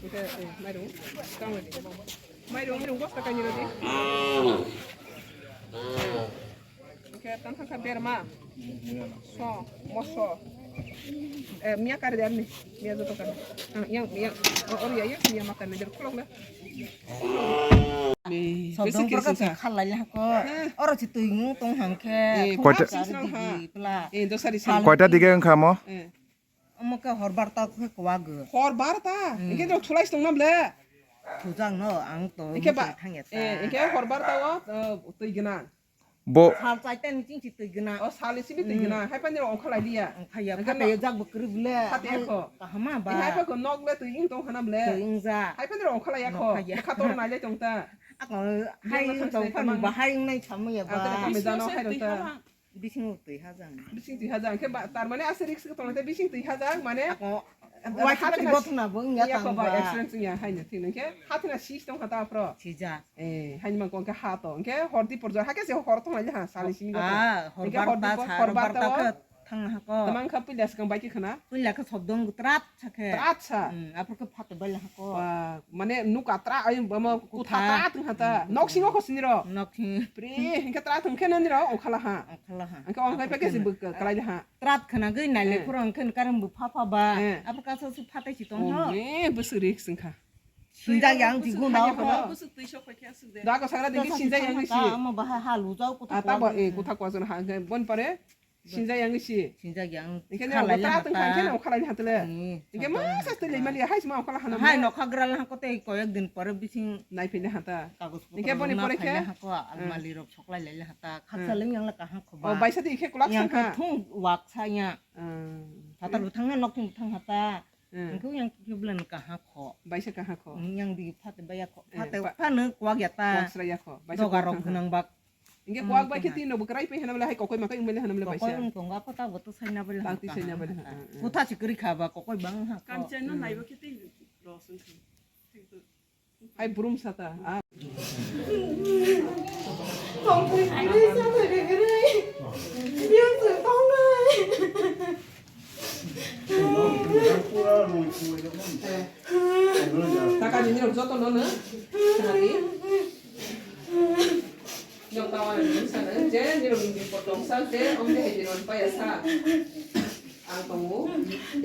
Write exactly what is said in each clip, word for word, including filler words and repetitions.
Eh, eh, mairung. Tang di. Mairung, mairung bosta kainwi rw di. Oke, tang thang kha berma. So, moso. Eh, miya kar di arni. Miya joto kar. Ah, yang, yang, oh, oh, ya, ya, miya makan ni der khulok na. Sodong kisa program kisa. Khalai lah ko. Hah. Oro si tui ngung tong hang khe. Eh, Koita- kisa ha. Di pla. Eh, dosari sal. Koita dige wngkha mo? Eh. Omo khe hor barta khe kwag. Hor barta? Hmm. Engkhe no thulai tong na ble. Thujak no ang to. Engkhe ba, thang ya ta. Eh, engkhe hor barta o, eh, twi gwnang. Bo. Sal chaita ni ching si twi gwnang. O sal ni simi twi gwnang. Hmm. Hai pani rok ongkha lai liya. Ongkha ya, engkhe phate no- jak bo kwrwi ble. Phate hai kho. Kahama ba. Eh, hai pa kho nok le twi ing tong khana ble. Twi ing ja. Hai pani rok ongkha lai ya kho. Nokha ya. Kha tor nai le tong ta. Ako hai tong phani bahai wngnai samwi ya ba. Ang khe kami jano hai rok ta. Bising twi hajang. Bising twi hajang khe ba, tar mane ase risk tong te bising twi hajang mane. Ako, waisa hathina bo thuna bo wngya ya tang kho ba, ba. Accident wngya haino thik nang khe hathina sis tong kha ta phro. Sija. Eh, haini mang kong khe ha to. Hwnkhe hor di porjo ha khe se hor tong lai ha sali simi. Ah, hor barta sa, hor barta khe thang ha ko. Tamang kha puila swkang bai khe khana. Puila khe sodong trat. Sakhe. Trat sa. Hmm, aphuru khe phato bai lahako. Ba, mane nuka tra, ai, bama kutha. Kutha. Trat wngkha ta. Hmm, nok singo kho sini ro. Nok sing. Pri, hingke trat wngkhe nani ro, ongkhala ha. Ongkhala ha. Hingke ongkha pake si bwk kalai ha. Trat khana gwi naile phuru wngkhe karam bo pha pha ba. Eh. Aphuru kasa su phatai si tong ho. Oh, me, bwswk rik singkha. Sinjak yang ti gunda ho. Bwswk twi sok paikhe aswk de. Da ko sagra dikhe sinjak yang si. Amo bahai ha lujau kutha. Ah, tabo, eh, kutha kwa jona ha, hingke bon pare. Sinjak yang si. Sinjak yang. Hingke ni khalai tong kha, hingke ni khalai hatele. Hingke ma sa tele mali hai ma khala hana. Hai nokha gra la ko tei koyek din pore bising. Nai phile hata. Kagos putro hingke boni pore khe. Almali rok soklai lai hata. Khaksa leng yang la kaham khoba. Oh, baisa di khe kulak sang kha. Thung wak sa ya. Phatar bo thang na nok thung thang hata. Hingke yang khe blan kaham kho. Baisa kaham kho. Yang di phate baya kho. Phate phano kwak ya ta. Kwak sra ya kho. Baisa doga rok gnang bak. Hingke kwak bai khe twi no bwkrai pai hana bole hai kokoi makai wngmale hana bole baisa. Kokoi wng tongo, apo ta bo to saina bole. Ta twi saina bole. Kutha si kwrwi kha ba kokoi bang ha. Kamchai no naibo khe twi ros wng kha. Hai brum sata. Ah. Tong kwrwi kwrwi sa kwrwi kwrwi. Biang se tong nai. Taka ni nirok joto no no. Khna di. Nirok tawa ni sana je nirok ni potong sa je om de hedi ron pa ya sa. Ang tongo.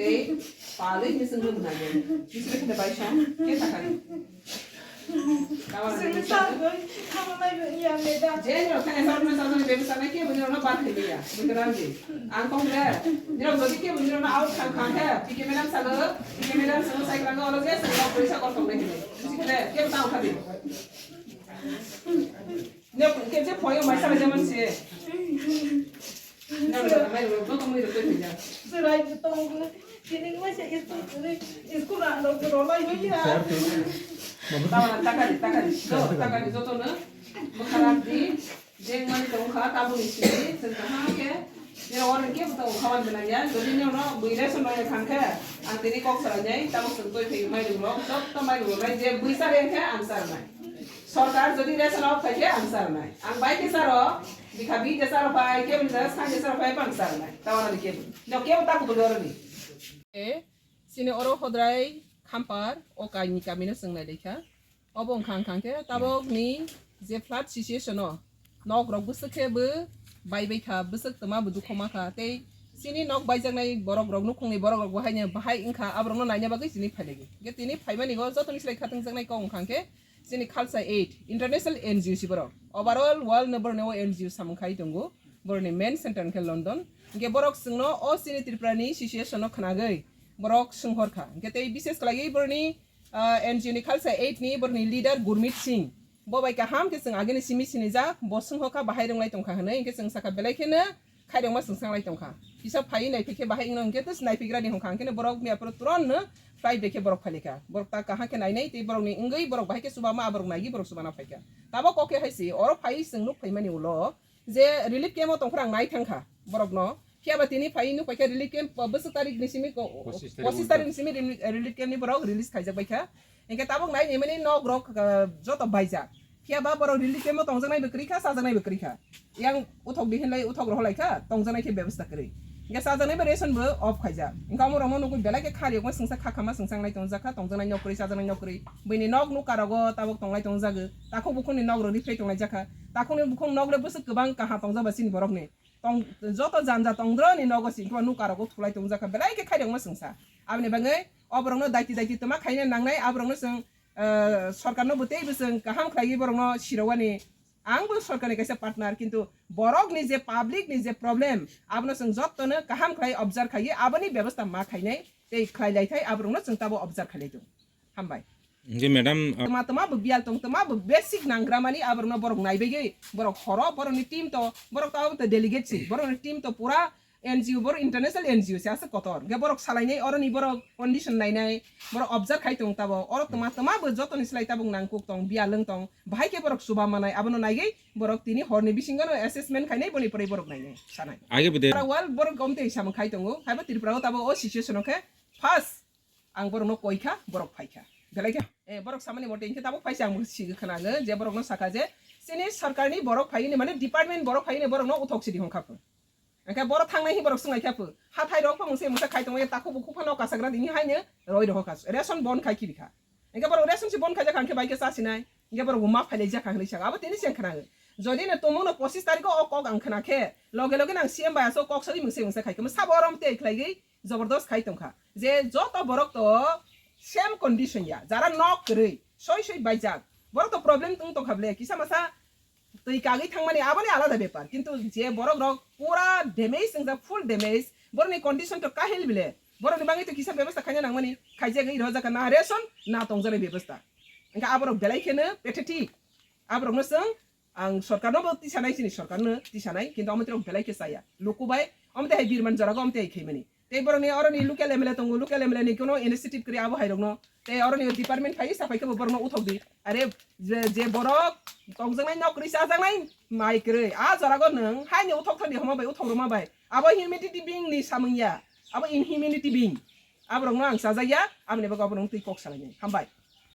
Tei palwi ni sengkhe mwnai. Bisri khede bai song. Ke taka ni. Ang kong le, nirok jodi kebo nirok no out khang khang khe, P K madam salo, P K madam salo, sai khang olo je salo poisa kosong le hini. Sikle, kebo tang khadi. Nirok ke je phoyo mai sala jaman se. Nirok mai ro, no tong nirok koi ja. Serai tong. Tini waisa school, school rang rok rw lai bai ya. Tawa takari, takari, do, takari joto no. Bwkharak di, jeng mani tong kha, tabuk ni simi, chwng kaham khe, nirok oro khe bwtang khawan gwnang ya. Jodi nirok no bui ration rw ya khang khe, ang tini kok salai nai, tabuk chwng twi phai mai rw rok, joto mai rw nai, je bui sa rw khe ang sa rw nai. Sorkar jodi ration rw phai khe ang sa rw nai. Ang bai khe sa rw, bikha bi je sa rw phai, khe bini sa, sa je sa rw phai, ang sa rw nai. Tawa ni khe, no khe tabuk rw ni. E, chini oro Hodrai Khampar, o kaini kamino chwng nai lekha. Obo wngkha, wngkha khe tabok ni je flood situation o nok rok bwswk khe bo bai bai kha, bwswk twma bo dukho ma kha, tei chini nok baijaknai borok rok, nukhungni borok rok bo haino bahai wngkha, aborok no naina bagwi chini phai lagi. Hingke tini phaimani o jotoni slai khatungjaknai kok wngkha khe chini Khalsa Aid International N G O si borok. Overall world no borok ni o N G O samung khai tongo, borok ni main center wngkha London. Hingke borok chwngno o chini Tripura ni situation no khnagwi borok swnghor kha. Hingke tei bises khlaiwi borok ni, ah, N G O ni Khalsa Aid ni borok ni leader Gurmit Singh. Bo bai kaham khe chwng agini simi sinijak, bo swnghor kha bahai rwnglai tongkha hwnwi, hingke chwng sakha belai kheno khairokma chwng sanglai tongkha. Kisa phaiwi naiphi khe bahai wngno hingke tus naiphigrani hongkha, hingke borok miya phuru turon no flight bai khe borok phailaikha. Borok ta kaham khe nainai tei borokni wngwi borok bahai khe chubama, aborok naigwi borok chubana phaikha. Tabok kok khe hai se, oro phaiwi chwng nuk phaimani ulo, je relief camp o tongphuru ang nai thangkha borokno. Phiya ba tini phai nuk paikha relief camp, bwswk tarik ni simi ko-, pochis tarik pochis tarik ni simi reli-, relief camp ni borok release khaijak baikha. Hingke tabok nai ni mani nok rok, ah, joto baijak. Phiya ba borok relief camp o tongjaknai bo kwrwi kha, chajaknai bo kwrwi kha. Yang uthok di hinlai uthok rohor lai kha, tongjaknai khe bebostha kwrwi. Hingke chajaknai bai ration bo off khaijak. Hingke omo rokno nugwi belai khe kha riyokma sengsa kha khama sengsa wngnai tongjak kha, tongjaknai nok kwrwi, chajaknai nok kwrwi. Buini nok nukarogo tabok tonglai tongjagwi. Takhuk bukhukni nok rok rifrai tonglaijak kha. Takhukni bukhuk nok rok bwswk kwbang kaham tongjak ba chini borokni. Tong, joto janja tongdroni nogo si hingke nukarogo thulai tongjak kha. Belai khe kha riyokma sengsa. Aboni bagwi oborokno daiti daiti twma khaina nangnai, aborokno chwng, eh, sorkarno bo teibo chwng kaham khlaiwi borokno sirowani. Ang bo sorkarni kaisa partner, kintu borokni je public ni je problem, abono chwng jottono kaham khlai observe khaiwi aboni bebostha ma khainai tei khlai lai thai, aborokno chwng tabo observe khailai tongo. Hambai. Hingke madam, ah, Tma tma bo biyal tong, tma bo basic nangramani aborokno borok naibegwi, borok horo, borokni team to, borok to abo to delegate si, borokni team to pura N G O, borok international N G O se aswk kotor. Hingke borok salainai oroni borok condition nainai, borok observe khai tong tabo. Oro tma tma bo jotoni slai tabuk nangkuk tong, biyal wng tong. Bahai khe borok chuba manai, abono naigwi borok tini horni bisingono assessment khainai, boni pore borok nainai, sanai. Age bwde. Para wal borok omtwi samung khai tongo. Haibo Tripura o tabo o situation o khe first ang borokno koi kha, borok phai kha. Belai khe, eh, borok samani mote hingke tabuk phai se ang sigi khwnago je borokno saka je chini sorkarni borok phai ni mane department borok phai ni borokno uthok sidi hong kha pho. Hingke borok thangnai hi borok swngnai kha pho. Hathai rok pho mungse mungse khai tongo, takhuk bukhuk phano kasagra dini haino roi roho kha. Ration bon khai kibi kha. Hingke borok ration si bon khai jakha hingke bai khe cha sinai. Hingke borok bo ma phai lai jakha hinui saka. Abo tini se ang khwnago. Jodi no tumung no pochis tarikh o kok ang khwna khe loge loge nang C M bai aso kok sawi mungse mungse khai khe. Sabo orom tei khlaigwi jobordos khai tongkha je joto borok to same condition ya, jara nok kwrwi soi soi baijak, borok to problem tong tongkha ble, kisa masa twi kagwi thangmani aboni alada bepar, kintu je borok rok pura damage wngjak, full damage, borokni condition to kahil bile, borokni bagwi to kisa bebostha khaina nangmani, khaijagwi rwjak na ration na tongjaknai bebostha. Hingkhe aborok belai kheno pathetic, aborokno chwng Ang sorkarno bo tisanai, chini sorkarno tisanai, kintu omo tirok belai khe chaya. Luku bai, omo tei hai birman jorago omo tei hai khaimani. Tei borokni oroni local M L A tongo, local M L A ni kono initiative kwrwi abo hairokno. Tei oroni department phai sa phai khe bo borokno uthok di. Are je, je borok tongjaknai nokri chajaknai mai kwrwi. A jorago nwng haini uthok thani homa bai, uthok rwma bai. Abo humanity being ni samung ya. Abo inhumanity being. Aborokno ang chajakya, aboni bagwi aborokno twi kok salainai. Hambai.